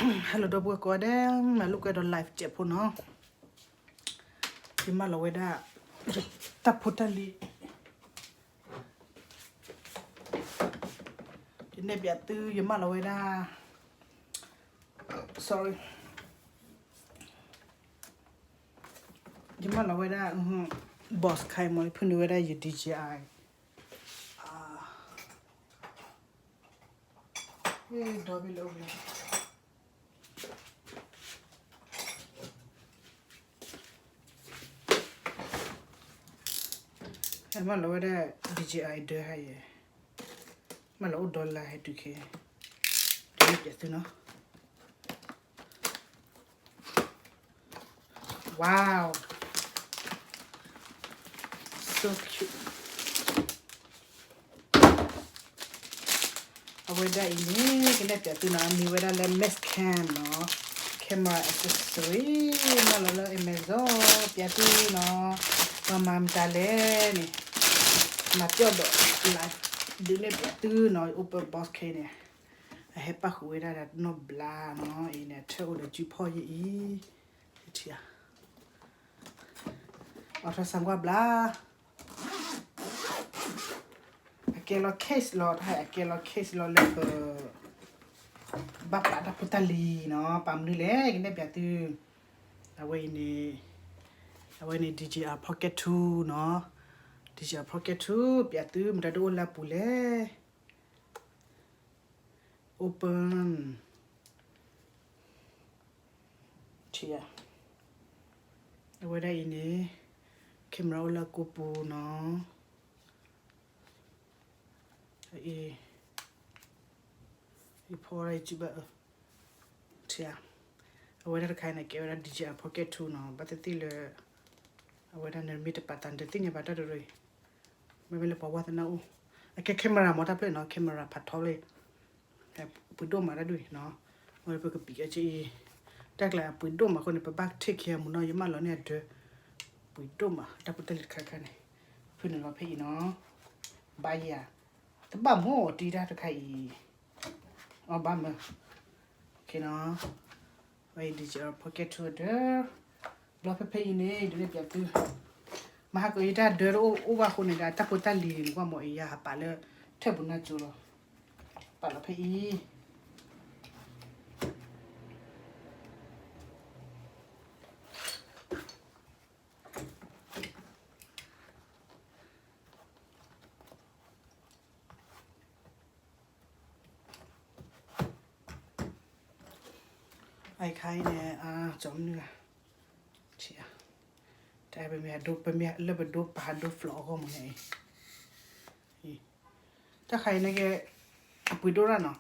Hello ဒီပုၢ်ဝဲၢ်ကိးဂၤဒဲး, မၤလိာ်ကွဲဒီး live ကဲးဖိနီၤ. ယမၢလီၤဝဲဒၣ် တၢ်ဖိတၢ်လံၤ, ယနဲၣ်ပျးသု ယမၢလီၤဝဲဒၣ်, sorry, ယမၢလီၤဝဲဒၣ် box ခါအံၤမ့ၢ် ယဖုၣ်န့ၢ်ဝဲဒၣ်ယ D J I ဒီဘ့ၣ်လၢအိၣ်လၢ မၢလီၤဝဲဒၣ် D J I ဒၢဟဲယဲ, မၢလီၤအိၣ် dollar ဟဲတုၤခဲ, ဒုးနဲၣ်ပျးသုနီၤ. Wow, so cute. အဝဲဒၣ်အံၤန့ၣ် ကနဲၣ်ပျးသုနီၤ, အမံၤဝဲဒၣ်လၢ Messcam နီၤ, camera accessory, မၢလီၤလၢ Amazon ပျးသုနီၤ, ပှၤမၤမတၤလဲၣ်န့ၣ်, မၤပျီၣ်ဒီး live ဒုးနဲၣ်ပျးသုနီၤ, open box ခဲအံၤန့ၣ်, အဟဲပၣ်ဃုာ်ဝဲဒၣ်ဒီးနီၢ်ဘျါနီၤ, အံၤန့ၣ် အထၢၣ်အိၣ်ဒီးစုဖီၣ်ယဲၢ်အံၤ, ယထံၣ်ဧါ, အီထီၣ်ဆၣ်ကွၢ်ဘျါ အကဲလီၤ case လီၤ, တၢ်အကဲလီၤ case လီၤလၢပ ဘၣ်ပာ်တၢ်ဖိတၢ်လံၤနီၤ, ပာ်မနုၤလဲၣ် ကနဲၣ်ပျးသု, အဝဲအံၤန့ၣ်, အဝဲန့ၣ် D J I Pocket Tool နီၤ, D J I Pocket Tool ပျးသု မတၤဒ်အိၣ်လၢအပူၤလဲၣ်. Open, ထံၣ်ဧါ, အဝဲဒၣ်အံၤန့ၣ် camera အိၣ်လၢအကိာ်ပူၤနီၤ, အံၤ, ယဖီဝဲဒၣ်ယစုဘၣ်အၢ, ထံၣ်ဧါ, အဝဲဒၣ်တခါအံၤန့ၣ် ကဲဝဲဒၣ် D J I Pocket Tool နီၤ, ဘၣ်သ့ၣ်သ့ၣ်လၢ အဝဲဒၣ်န့ၣ်မ့ၢ်တပာ်သးန့ၣ် တသ့ၣ်ညါဘၣ်တၢ်တရၢအံၤ, မ့မ့ၢ်လၢပှၤဝါသနာအိၣ်, အကဲ camera မ့ၢ်တၢ်ဖျၢၣ်နီၤ, camera ဖးထီလံ, ပှ့ၤဒိၣ်မးတၢ်ဒ်အံၤနီၤ, ဝဲပကပံးအီၤက့အံၤ, တၢ်ကျးအပှ့ၤဒိၣ်မးအဃိန့ၣ် ပဘၣ် take care မုၢ်နီၤ, ယမၢလီၤန့ၢ်အဒၢ, ပှ့ၤဒိၣ်မး တၢ်ဖိတၢ်လံၤတခါခါန့ၣ်, ဖုၣ်န့ၢ်လီၤဖဲအံၤနီၤ, ဘါယၤ, တဘၣ်မိၢ်တံၢ်တၢ်တခါအံၤ, အီၣ်ဘၣ်မၢ, ဝဲ D J I Pocket Tool ဒၢ, ဘျီဖဲဖဲအံၤန့ၣ် ဒုးနဲၣ်ပျးသု, မဟါကယတၢ်ဒၢတအိၣ်အိၣ်ဘၣ်အဃိန့ၣ်ဒီး တၢ်ဖိတၢ်လံၤန့ၣ် ကွၢ်မ့ၢ်အံၤ ယဟးပာ်လၢ ထၢၣ်ပူၤနၢ်ကၠိလီၤ, ပာ်လီၤဖဲအံၤ အအံၤခါအံၤန့ၣ် ကၠီမနုၤဂၤ, တၢ်ပမ့ၢ်ဒိ ပမ့ၢ်လၢပဒိပဟးဒိ vlog အဂီၢ်မ့ၢ်န့ၣ်, တၢ်ခါအံၤန့ၣ်က့ အပှ့ၤဒိၣ်ရၣ်နီၤ,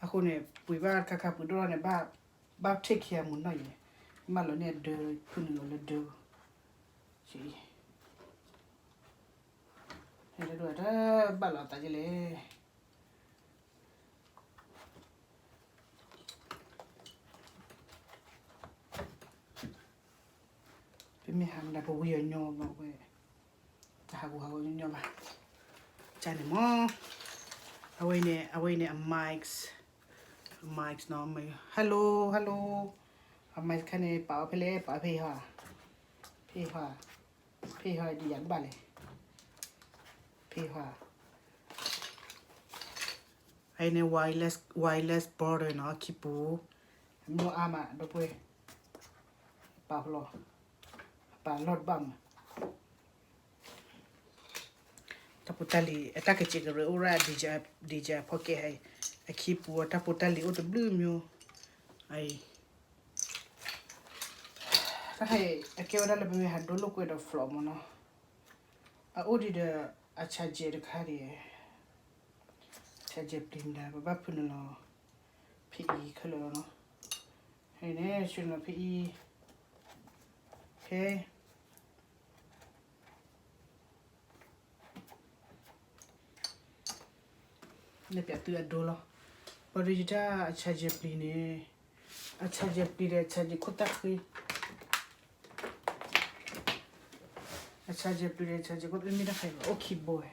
အဃိန့ၣ် ပှ့ၤဘၣ်ခါခါပှ့ၤဒိၣ်ရၣ်န့ၣ် ဘၣ် ဘၣ် take care မုၢ်နီၢ်အံၤန့ၣ်, မၢလီၤန့ၢ်အဒၢ ဖုၣ်န့ၢ်လီၤလၢဒၢ, အံၤ တၢ်ဘၣ်လီၤသးဒ်လဲၣ်. ပမ့ၢ်ဟးမ့ၢ်ဒၣ်ပဝံအီၤညီဘၣ်ဝဲ, တဟးဂူာ်ဟးဂီၤညီညီဘၣ်, ကန့ၣ်မ့ၢ်, အဝဲန့ၣ် အဝဲန့ၣ် အ mic, အ mic နီၤ, hello hello, အ mic ခါန့ၣ် ပာ်အီၤဖဲလဲၣ်, ပာ်ဖဲအံၤဟီ, ဖဲအံၤဟီ, ဖဲအံၤဟီဒ်ယၤတဘၣ်လဲၣ်, ဖဲအံၤဟီ အအံၤန့ၣ် wireless, wireless border နီၤ, အခံပူၤ, အမ့ၢ်အါမး ဒီပုၢ်ဝဲၢ်, ပာ်ဖျီ, ပာ်လီၢ်တဘၣ်မး, တၢ်ဖိတၢ်လံၤ အတၢ်ကစံးကရၢအိၣ်ရၣ် DJI, DJI Pocket ဟဲအံၤ, အခံပူၤအတၢ်ဖိတၢ်လံၤအိၣ်တဘျုးမံၤ, အအံၤ တၢ်ဟဲအံၤ အကဲဝဲဒၣ်လၢပမ့ၢ်ဟးဒိလိာ်ကွဲဒီး vlog မ့ၢ်နီၤ, အအိၣ်ဒံးဒီး အ charger တခါဒံး, charger ပျံၤမတၤ ပဘၣ်ဖုၣ်န့ၢ်လီၤ ဖဲအံၤခဲလၢာ်လီၤနီၤ, ဟဲန့ၣ် ဆှၢန့ၢ်လီၤဖဲအံၤ, ဖဲ လဲၤပျးသုအဒိလီၤ, ပှၤဒီးယတၢ်အ charger ပျံၤန့ၣ်, အ charger ပျံၤဒီး charger ခိၣ်သၣ်ဃ့, အ charger ပျံၤဒီး charger ခိၣ်သၣ်မ့ၢ်တၢ်ဖဲအိၣ်ခံဘိဝဲ,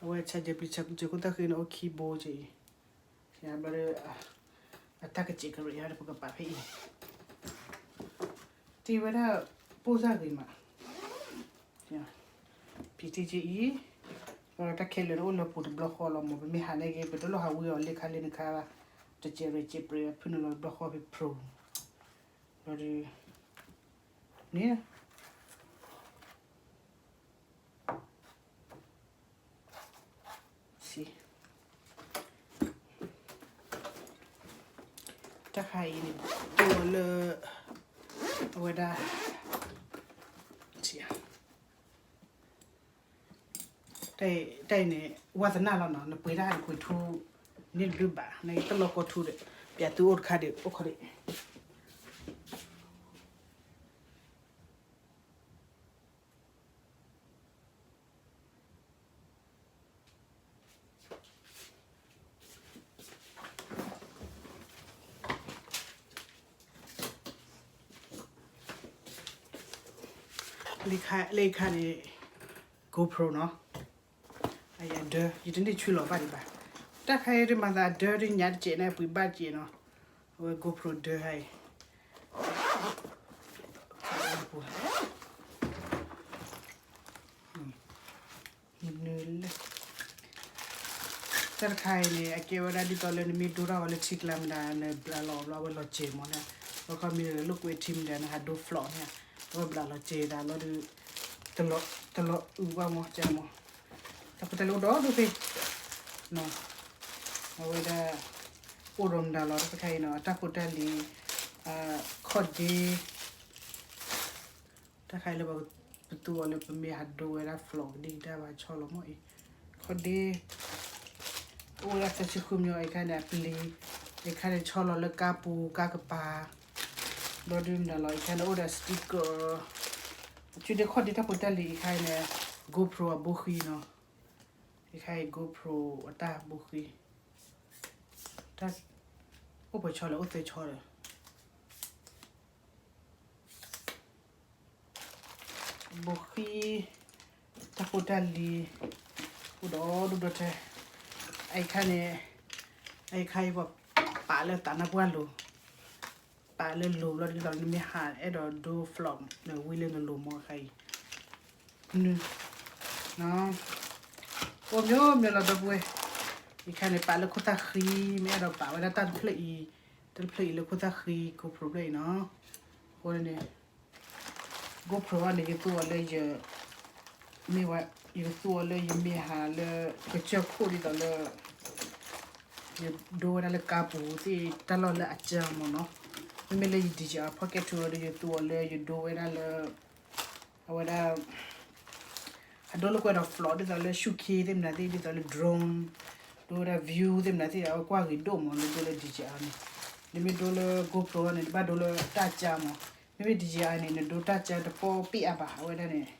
အဝဲ charger ပျံၤ charger ခိၣ်သၣ်ဃ့န့ၣ် အိၣ်ခံဘိက့အံၤ, က ဘျီဒီး အတၢ်ကစဲးကရံးယါဒီး ပကပာ်ဖဲအံၤ တ့ဝဲဒၣ် ပိၢ်စၢ်ဂ့ၤမး ဖံးတ့က့အံၤ ဘျီဒီးတၢ်ခဲလၢာ်န့ၣ်အိၣ်လၢပူၤတဘျီဃီလီၤမး ပမ့ၢ်ဟးန့ၢ်က့ၤ ပတလိၣ်ဟးဝံအီၤလၢခါလၢနခါ တစဲးရံးစဲးပြဲး ဖုနုာ်လီၤတဘျီဃီဖဲ Pro ဘျီဒီး န့ၣ် တၢ်ခါအံၤန့ၣ် ပလၢ အဝဲဒၣ် တၢ်အံၤန့ၣ် ဝါသနာလီၤနီၤ နပှ့ၤတၢ်နကွံာ်ထူ န့ၣ်တဘျုးဘၣ် နတလီၢ်ကီထူဒီး ပျးသုအိၣ်တခါဒီး အိၣ်ခီဒီး လၢခါန့ၣ် GoPro နီၤ အဒၢ ယတန့ၢ်ဆူလီၤဘၣ်ဒံးဘၣ် တၢ်ခါအံၤဒ်မၤသးအဒၢဒ်ညါတစဲးန့ၣ် ပှ့ၤဘၣ်တစဲးနီၤ အဝဲ GoPro ဒၢခါအံၤ တၢ်တခါအံၤန့ၣ် အကဲဝဲဒၣ်ဒ်သိးလၢနမ့ၢ်ဒိတၢ်ဂီၤလၢထံကျါမတၤ နဘျးလီၤဘျီဝဲလီၤစဲးမးန့ၣ် ဘျီခီမ့ၢ်လၢကွဲးထံမတၤ နဟးဒိ vlog န့ၣ် အဝဲဘျးလီၤစဲးသးလီၤဒီး တလီၤအုးဘၣ်မး ကမး တၢ်ဖိတၢ်လံၤအိၣ်ဒီဒူၣ်ဖဲ အဝဲဒၣ် အိၣ်ဒီးမတၤလီၤ တၢ်တခါအံၤနီၤ အတၢ်ဖိတၢ်လံၤ ခီၣ်ဒ့ တၢ်ခါအံၤလၢပသူအီၤလၢပမ့ၢ်ဟးဒိဝဲဒၣ် vlog ကဒံကဒါဘၣ်ဆီလီၤမးအံၤ ခီၣ်ဒ့ အိၣ်ဝဲဒၣ်သၢဆံဃု မျိုး အံၤခါန့ၣ် အပျံၤ အံၤခါန့ၣ် ဆီလီၤလၢကါပူၤကါကပၤ ဘျီဒုမတၤလီၤ အံၤခါန့ၣ် အိၣ်ဒီး sticker အစုဒ့ခီၣ်ဒ့တၢ်ဖိတၢ်လံၤအံၤခါအံၤန့ၣ် GoPro အဘိဃံနီၤ အံၤခါအံၤ GoPro အတၢ်ဘိဃံ တၢ် အိၣ်ပှဲၤဆီလဲၣ် အိၣ်သၢဆီဒီး ဘိဃံ တၢ်ဖိတၢ်လံၤ အိၣ်ဒီဒူၣ်ဒီထၢ အံၤခါန့ၣ် အံၤခါအံၤပှၤပာ်လၢသးနါပှၢ်လိၤ ပာ်လၢလိၤဘျီဒ်သိးနမ့ၢ်ဟးအဲၣ်ဒိးဒိ vlog နဝံလၢနလိၤမးခါအံၤ အိၣ်မျိုးမျိုးလီၤဒီပုၢ်ဝဲၢ် အံၤခါန့ၣ် ပာ်လၢခိၣ်သၣ်ဃံ မ့ၢ်အဲၣ်ဒိးပာ်ဝဲဒၣ်တၢ်တဖျၢၣ်အံၤ တၢ်တဖျၢၣ်အံၤလၢခိၣ်သၣ်ဃံ GoPro ဖျၢၣ်အံၤနီၤ အဃိန့ၣ် GoPro အံၤန့ၣ် ယသူအီၤလၢယ မ့ၢ်ဝဲ ယကသူအီၤလၢယမ့ၢ်ဟးလၢ ကစၢၢ်ခိၣ်ဒ်သိးလၢ ယဒိဝဲဒၣ်လၢကါပူၤသ့ၣ်တၢ်လီၢ်လၢအစၢမ့ၢ်နီၤ မ့မ့ၢ်လၢယ DJI Pocket Two ဒီး ယသူအီၤလၢယဒိဝဲဒၣ်လၢ အဝဲဒၣ် အဒိလၢကွဲးဒီး vlog ဒ်သိးလၢ ရှုခ့သ့ၣ်မနုၤသ့ၣ် ဒ်သိးလၢ drone ဒိဝဲဒၣ် view သ့ၣ်မနုၤသ့ၣ် အဝဲကွၢ်ဂ့ၤဒိၣ်မး လၢဒိလၢ DJI န့ၣ် နမ့ၢ်ဒိလၢ GoPro န့ၣ် နဘၣ်ဒိလၢတၢ်ကၢမး မ့မ့ၢ် DJI န့ၣ် နဒိတၢ်ကၢတပီပ့ၣ်အါဘၣ် အဝဲဒၣ်န့ၣ်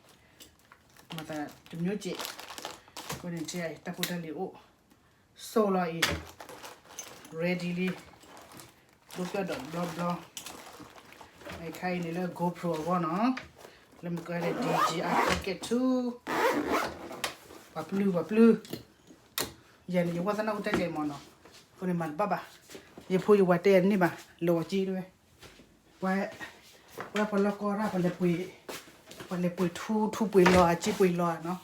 မၤသးတမျိုးကဲး အဃိန့ၣ် တၢ်ဖိတၢ်လံၤအိၣ် စိလီၤအံၤ ready လံ ဒိပျီၢ်ဒီးဘျီဘျီ အခါအံၤန့ၣ်လၢ GoPro အဂီၢ်နီၤ လၢမကဲဒီး DJI Pocket Two ပှၤပျုၢ်ပှၤပျုၢ် ယၤန့ၣ် ယဝါသနာအိၣ်တၢ်ယဲမ့ၢ်နီၤ အဃိန့ၣ်မၤတဘၣ်ဘၣ် ယဖိယဝၤတဲယၤန့ၢ်ဘၣ် လၢဝဲက့ၤတဝဲ ဝဲ ဝဲပှၤလီၢ်ကီၢ်ရၣ် ပလဲၤပှ့ၤ ပလဲၤပှ့ၤထူထူပှ့ၤလီၤ အစ့ပှ့ၤလီၤနီၤ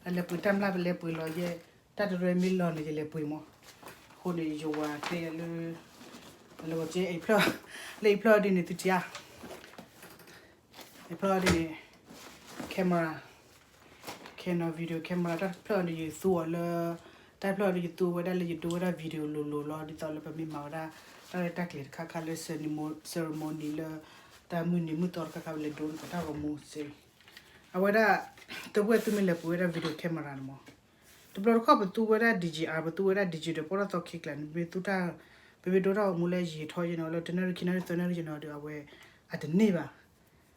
အလဲၤပှ့ၤတၢ်မျၢ် ပလဲၤပှ့ၤလီၤယဲ တၢ်တရၢမ့ၢ်လီၤန့ၣ် ယလဲၤပှ့ၤမး အဃိန့ၣ် ယဝၤတဲယၤလၢ လၢဝဲက့ၤ လၢအံၤဖျၢၣ်ဒ်န့ၣ် သုထံၣ်ဧါ အံၤဖျၢၣ်ဒ်န့ၣ် camera Canon video camera တၢ်တဖျၢၣ်န့ၣ် ယသူအီၤလၢ တၢ်တဖျၢၣ်န့ၣ် ယသူဝဲဒၣ်လၢယဒိဝဲဒၣ် video လိၤလိၤလီၤ ဒ်သိးလၢပမ့ၢ်မၤဝဲဒၣ် တၢ်ရဲၣ်တၢ်ကျဲၤတခါခါလၢ ceremony လၢ တၢ်မုၢ်နံၤမုၢ်သီတခါခါ ပလဲၤဒိတၢ်ဂီၤမူစ့ၢ် အဝဲဒၣ် တဝဲၢ်သုမ့ၢ်လဲၤပှ့ၤဝဲဒၣ် video camera န့ၣ်မး တဘျီတခီၣ်ပသူဝဲဒၣ် D J R ပသူဝဲဒၣ် digital ပီၢ်ထီၣ်သီခံကျါန့ၣ် ပမ့ၢ်သူတၢ် ပမ့ၢ်ဒိတၢ်ဂီၤမူလၢယံာ်ထီယဲၢ်နီၤ လၢတနၣ်ရံၣ်ခံနၣ်ရံၣ်သၢနၣ်ရံၣ်ယဲၢ်နီၤဒီး အဝဲ အတန့ၢ်ဘၣ်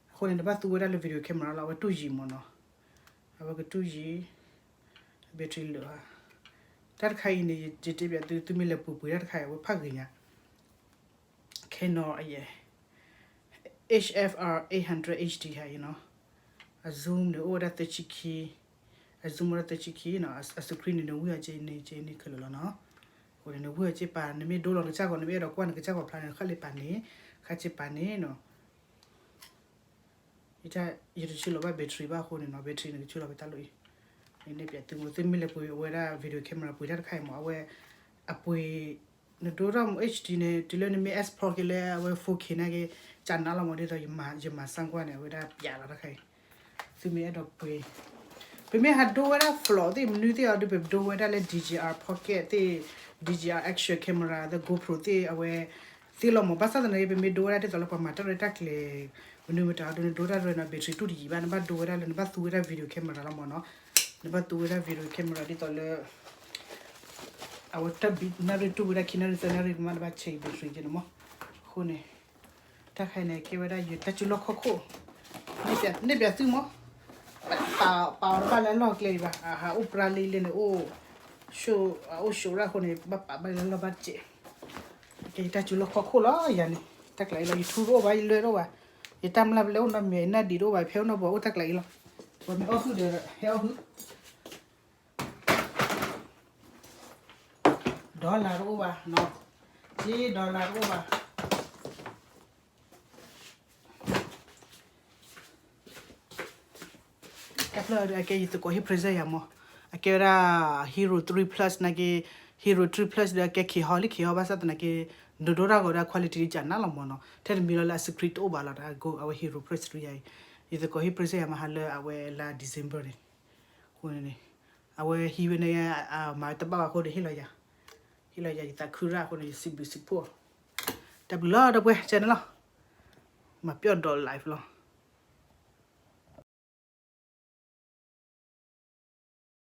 အဃိန့ၣ် နဘၣ်သူဝဲဒၣ်လၢ video camera လီၤ အဝဲတူၢ်ယံာ်မးနီၤ အဝဲကတူၢ်ယံာ် battery လၢာ်ဧါ တၢ်တခါအံၤန့ၣ် ယတဲဘၣ်သု သုမ့ၢ်လဲၤပှ့ၤပှ့ၤတၢ်တခါအံၤ အဝဲဖးဂ့ၤညါ Canon အယဲၢ် H F R eight hundred H D ဟဲအံၤနီၤ အ zoom န့ၣ် အိၣ်ဝဲဒၣ်သၢဆံခံ အ zoom အိၣ်ဝဲဒၣ်သၢဆံခံနီၤ အ screen န့ၣ် နဝံအီၤက့ၤန့ၣ်က့ၤန့ၣ်ခဲလၢာ်လီၤနီၤ အဃိန့ၣ် နဝံၢ်အီၤစ့ပာ် နမ့ၢ်ဒိလီၤနကစၢ်ဂီၤ နမ့ၢ်အဲၣ်ဒိးကွၢ်နကစၢ်ဂီၤဖျါန့ၣ် ဃၣ်လ့ပာ်န့ၣ်, ဃၣ်စ့ပာ်န့ၣ်နီၤ. ယတဆၢလီၤဘၣ် battery ဘၣ်အဃိန့ၣ်နီၤ, battery န့ၣ်ကဆၢလီၤကတၢၢ်လီၤအံၤ. န့ၣ် န့ၣ်ပျဲသုမ့ၢ်လဲၤပှ့ၤအဝဲဒၣ် video camera ပှ့ၤတၢ်တခါအံၤမး အဝဲ အပှ့ၤ နဒိတၢ်မ့ၢ် H D န့ၣ် တုၤလၢနမ့ၢ် export က့ၤလၢအဝဲ four K နာ်က့ ကနးလီၤမး ဒ်သိးယမၤစၢ်ကွၢ်န့ၣ် အဝဲဒၣ်ပျဲလီၤတခါအံၤ. သုမ့ၢ်အဲၣ်ဒိးပှ့ၤ ပမ့ၢ်ဟးဒိဝဲဒၣ် vlog သ့ၣ်မနုၤသ့ၣ်အီၤဒီး ပဒိဝဲဒၣ်လၢ D J I Pocket သ့ၣ် D J I action camera ဒီး GoPro သ့ၣ်အဝဲသ့ၣ်လီၤမး. ဘၣ်ဆၣ်သနာ်က့ ပမ့ၢ်ဒိဝဲဒၣ်ဒ်သိးလၢပှၤမၤတၢ်ရဲၣ်တၢ်ကျဲၤ မနုၤမတၤအီၤဒီး နဒိတၢ်ရဲၣ်နီၤ battery တူၢ်တယံာ်ဘၣ်. နဘၣ်ဒိဝဲဒၣ်လၢ နဘၣ်သူဝဲဒၣ် video camera လီၤမးနီၤ. နဘၣ်သူဝဲဒၣ် video camera ဒ်သိးလၢ အဝဲတၢ်ဘံၣ်နၣ်ရံၣ်တူၢ်ဝဲဒၣ်ခံနၣ်ရံၣ်သၢနၣ်ရံၣ်ကမၣ် နဘၣ် check battery က့ၤန့ၣ်မး. အဃိန့ၣ် တၢ်ခါအံၤန့ၣ် ကဲဝဲဒၣ်ယတၢ်စူၤလီၢ်ခီၣ်ခိၣ်, န့ၢ်ပျဲသုမး, ပာ်အီၤတဘၣ်လၢအလီၢ်ကျဲဒံးဘၣ်, အဟးအိၣ်ပြၢလံလံန့ၣ် အိၣ် အအိၣ်ၡိးရၣ်အဃိန့ၣ် ဘၣ်ပာ်ဘၣ်လၢအလီၢ်ဘၣ်တစဲး, ကဲယတၢ်စူၤလီၢ်ခီၣ်ခိၣ်လီၤယၤန့ၣ်, တၢ်ကျးအံၤလီၤ ယထူတအိၣ်ဘၣ် ယလွဲၢ်တအိၣ်ဘၣ်, ယတၢ်မျၢ်ပလဲအိၣ်နီတမံၤ ယနၢ်ဒံးတအိၣ်ဘၣ် ယဖဲအိၣ်နီၢ်ဘီအိၣ်တၢ်ကျးအံၤလီၤ, ပှၤမ့ၢ်အီၣ်ဟုၣ်ဒီး ဟဲအီၣ်ဟုၣ် dollar တအိၣ်ဘၣ်, က့ dollar တအိၣ်ဘၣ်, တၢ်ဖျၢၣ်အကဲယသကိးဟ့ၣ် present ယၤမး, အကဲဝဲဒၣ် Hero three Plus နာ်က့, Hero three Plus ဒီးအကဲခံဟီလံ ခံဟီဘၣ်ဆၣ်သနာ်က့ နဒိတၢ်ဂီၤဒီး quality ကနးလီၤမးနီၤ, ထဲတမံၤလီၤလၢအ screen တအိၣ်ဘၣ်လီၤ, အဝဲ Hero Plus three ယၤအံၤ, ယသကိးဟ့ၣ် present ယၤမးဟါလၢအဝဲလါ December န့ၣ်, အဃိန့ၣ် အဝဲဟံးဝဲန့ၣ် မၤတဘၣ်ဘၣ်အဃိန့ၣ် ဟ့ၣ်လီၤယၤ, ဟ့ၣ်လီၤယၤ ယသးခုရၣ်အဃိန့ၣ် ယစံးဘျုးစံးဖှိၣ်အီၤ, တၢ်ဘျုးလီၤဒီပုၢ်ဝဲၢ် ကဲန့ၣ်လီၤ, မၤပျီၢ်ဒီး live လီၤ.